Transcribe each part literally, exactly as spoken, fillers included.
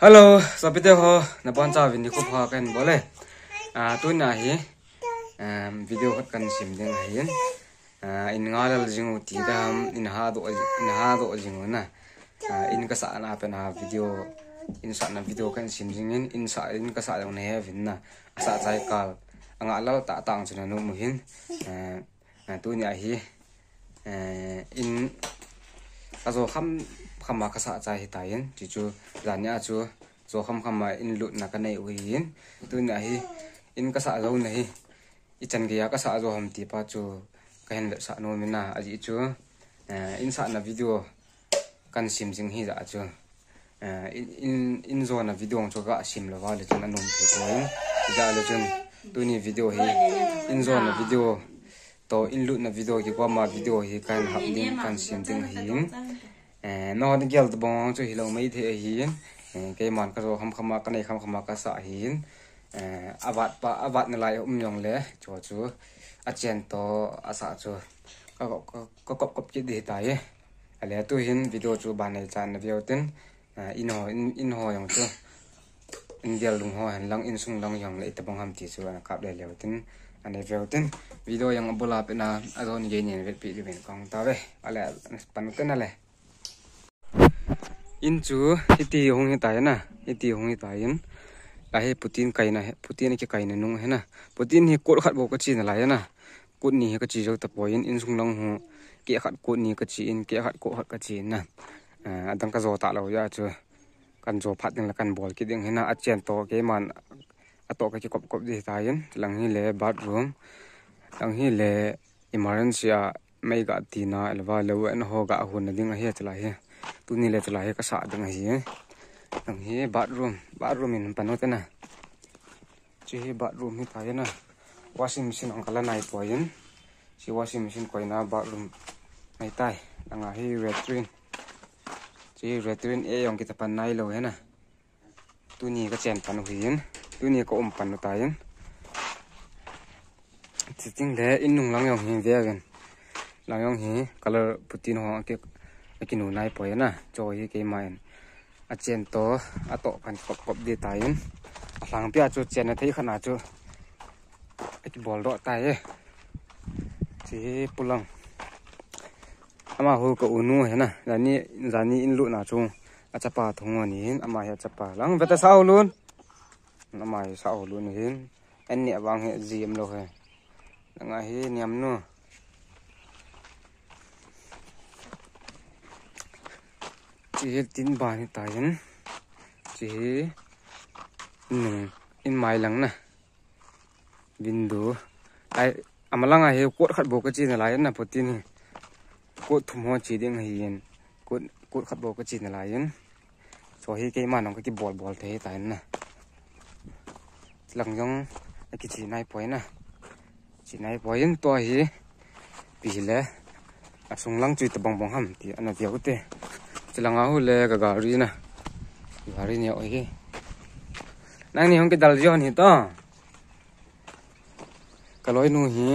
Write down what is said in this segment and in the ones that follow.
Hello, sopite ho, nabonchauvin nikho pha kahin bol e. Ah, tuni a hi, um, video khat kahin sem ding ahin. Ah, in ngalal jing u ti dam, in hadoh, in hadoh jing u na. Ah, in kasahna pen a video, in sahna video kahin sem jing in, in sah, in kasah jong nahe uvin na. Asah chai kal, angalal tah tah chu nanom u hin. Ah, Ah, tuni a hi, eh, in kajo kham kham a kasah chai ahitan, chuchu janhi a chu jo kham kham a in lutna kanei u ahin. Tuni a hi in kasah jou na hi, ichan gei a kasah jou ham ti pa chu kahin vetsah nom in a, ajeh chu, eh, in sahna video kahin sem jing hijeh a chu. Eh, in, in, in jona video chu kasem lou va le chun anom thei poi. Hijeh a le chun tuni video hi, in jona video toh in lutna video kikoma video hi kahin hap ding, kahin sem ding ahin. Eh, nangho nagel tabang chu hilou maithei ahin. Eh, keiman kajo kham kham a, kanei kham kham a kasah ahin. Eh, avat pa, avat nalai um jongle, chu chu achen toh asah chu ka, ka, ka, kakop kop kit ding ahitai. Ale tu hin video chu ban nei chan na veu tin, ah, in ho, in, in ho jong chu, in gel lung ho hen lang, insung lang jong le itabang ham ti chu ana kap le leu tin, anei veu tin, video jong abul a pen a, ajon gei nin vetpi diuvin kahung tauve. Ale, pan u tin ale. In chu hiti hung hitai na, hiti hung hitai in. Lahi putin kaina, putin kikaina nung hi na. Putin hi kot khat bou kache nalai na. Kot ni hi kache jou tapoi in, insung lang hu keh khat kot ni kache in, keh khat kot khat kache in na. Ah, adang kajo talou jeh a chu. Kahin jo phat ding le kahin bol kit ding ahi na, achen toh keiman atoh kakikop kop ding ahitai in. Lang hi le bathroom. Lang hi le emergency a mei ga tina, elva lou en ho ga hon na ding ahi chulai hi. Tuni le chulai hi kasah ding ahi. Lang hi bathroom, bathroom in pan u te na. Chu hi bathroom hitai na. Washing machine ong kala nai poi in. Chu washing machine koina bathroom ahitai. Langa hi latrine. Chu hi latrine e ong kita pan nailou hi na. Tuni kachen pan u hin. Tuni ka um pan u tai in. Chuting le in nung lang jong hi ve uvin. Lang jong hi color putin ho aki, akinu nai poi na. Chu hi keima in. Achen toh, atoh kahin kop kop ding ahitai in. Alhangpi a chu chenna thei khat na chu akibol doh tai e. Chu hi pulang. Ama hu ka u nu hi na. Janhi, janhi in lutna chu achapa thung u ahin. Ama hi achapa lang. Veta sa u lun. Ama hi sa u lun hin. An ni avang hi ji em lou hi. Langa hi niam nu. Chu hi tin ban ahitai in. Chu hi in nung, in mai lang na. Window. Ai, ama langa hi kot khat bou kache nalai in na putin hi. Kot thum ho che ding ahin. Kot, kot khat bou kache nalai in. Chu hi keiman ong kakibol bol thei tai na. Lang jong akiche nai poi na. Che nai poi in tua hi. Ipi hile. Asung lang chu itabang bang ham ti ana veu te. Chulanga hu le ka gari na. Gari neo hi. Nangni hung kidal jo ahi to. Ka loinu hi,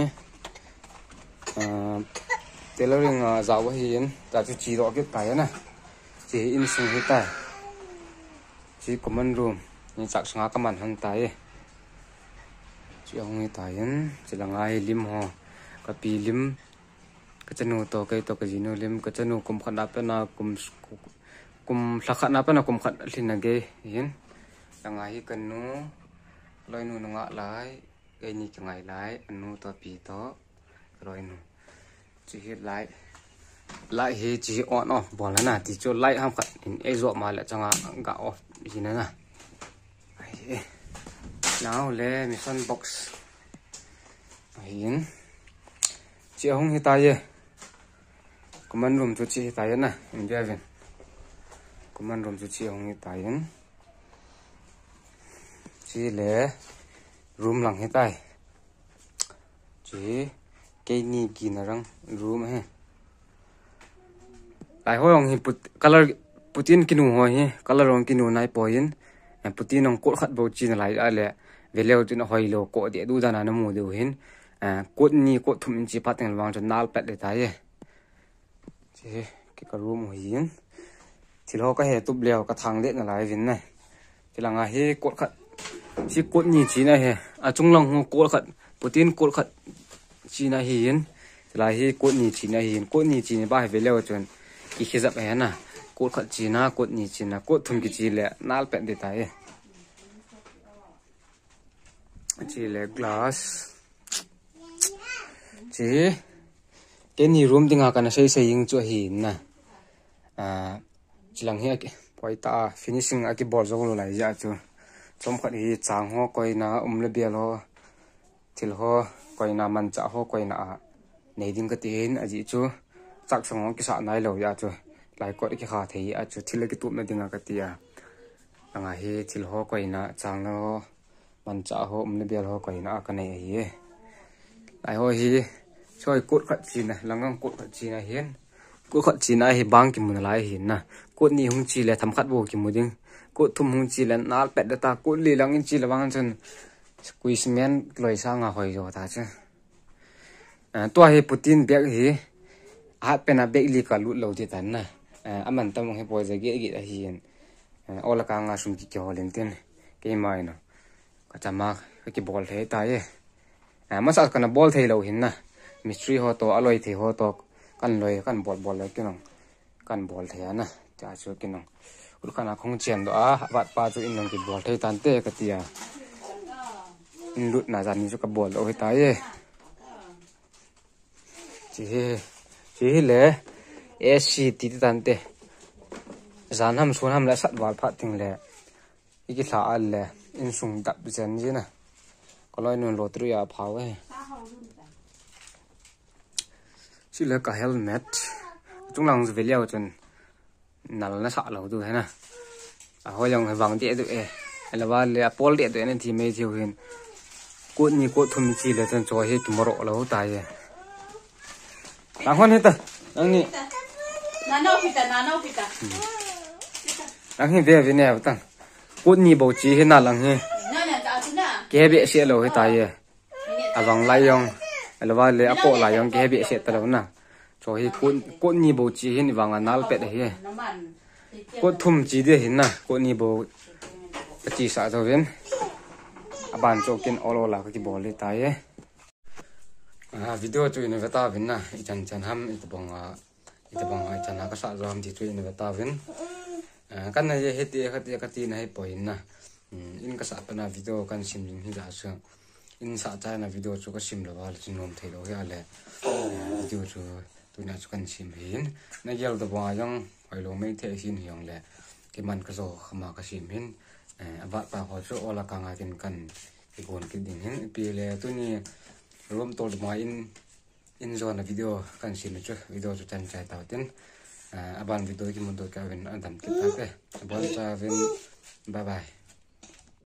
ah, tailoring a jao ahin, ta chu che doh kit tai na. Chu hi insung hitai. Chu hi common room, hiche sanga kaman hon tai. Chu hung hitai in, chulanga hi lim ho, kapi lim, kachanu toh, kei toh, kajinu lim, kachanu kum khat na pen a, kum, kum lha khat na pen a, kum khat lhin na gei hin. Langa hi kanu, loinu nungah lai. Keini kingai lai, anu toh pi toh, ka loinu. Chu hi light. Light hi chu hi on off bol na, ti chu light ham khat in ei jo ma le changa ga off hi na na. Ai, eh. Nao le mission box. Ahin. Chu hung hitai e. Common room chu chu hitai na, in vevin. Common room chu chu hung hitai in. Chu le room lang hitai. Chu keini kina rang room hi. Lai ho jong hi put, color putin kinu ho hi, color jong kinu nai poi in. Eh, putin jong kot khat bou che nalai a le. Veleu chun ahoi lou kot deh du dan a namu diu hin. Eh, kot ni kot thum in che phat teng le vang chun nal pet le tai e. Chu hi, kei ka room u hin. Thil ho kahe tup leu, kathang deh nalai vin na. Chilanga hi kot khat, chi kot ni china hi, achung lang hu kot khat, putin kot khat china hi hin, chila hi kot ni china hi hin, kot ni china ba hi veleu chun, ki khizap hi na, kot khat china, kot ni china, kot thum kichi le, nal pet de ta hi. Chi le glass. Chi, keni room dinga kana sei sei ing chu hi na. Ah, chilang hi aki, poi ta, finishing aki bol jong lo lai ja chu. Chom khat hi chang ho koina, um le bial ho, thil ho koina, mancha ho koina a nei ding kati hin, aji chu chak sang ho kisa nai lo ja chu. Lai kot ki kha thei a chu, thil ki tup na dinga kati a. Anga hi thil ho koina, chang ho, mancha ho, um le bial ho koina a ka nei ahi e. Lai ho hi, choi kot khat china, langang kot khat china hin. Kot khat china hi bang kimu nalai hin na. Kot ni hung chi le tham khat bo kimu ding. Kot thum hung chi le nal pet da ta. Kot li lang in chi le bang chun squeeze men loi sa nga hoi jo ta chu. Ah, tua hi putin bag hi. Hat pena bag li ka lut lo ti tan na. Ah, aman tam hi poi ja ge ge ahi hin. Ah, ola ka nga sum ki ki holin tin. Keima ino. Ka chama ka kibol thei ta ye. Ah, masa kana bol thei lo hin na. Mistri ho to, aloi thei ho to, kan loi, kan bol bol lo kinong. Kan bol thei a na. Tia chu kinong. Ul kana khong chen do a, vat pa chu in long kibol thei tan te ka tia. In lut na jan ni chu ka bol lo hi ta ye. Chi hi, chi hi le, A C ti ti tan te. Jan ham sun ham le sat val phat ting le. Iki thla al le, insung dap jen jina. Ka loi nun lo tru ya phau e. Chi le ka helmet. Chung lang ju ve liao chun. Nal na sa lo du he na. A hoi long he vang de du e. Ala va le a pol de du e na ti me thiu hin. Kot ni kot thum chi le chun cho hi ki moro lo ta ye. Nang hon hita, nang ni. Nano pita, nano pita. Nang hi ve ve ne tang. Kot ni bo chi hi na lang hi. Nana ta tu na. Ke be se lo hi ta ye. Avang lai jong, alava le apo lai jong ke be se ta lo na. Cho hi kot, kot ni bo chi hin vang a nal pet hi. Kot thum chi de hin na, kot ni bo a chi sa jo vin. Aban cho kin ol ol a ka kibol le ta ye. Ah, video chu in ve ta vin na, i chan chan ham, i tabang a, i tabang a, i chan a ka sa jo ham ti chu in ve ta vin. Ah, kan na ye he ti, ka ti, ka ti na he poi na. Hmm, in ka sa pa na video kan sim ding hi ja chu. In sa cha na video chu ka sim lo va le chu nom thei lo hi a le. Ah, video chu tuna chu kan sim hin. Na gel tabang a jong, hoi lo mai the hin hi jong le. Ki man ka jo khama ka sim hin. Eh, avat pa ho chu ola ka nga kin kan i gon kit ding hin. Ipi le tuni room tour ma in, in zone a video kan sim chu, video chu chan chai tau tin. Ah, aban video ki mun to ka vin adam kit ta te. Aban cha vin, bye bye.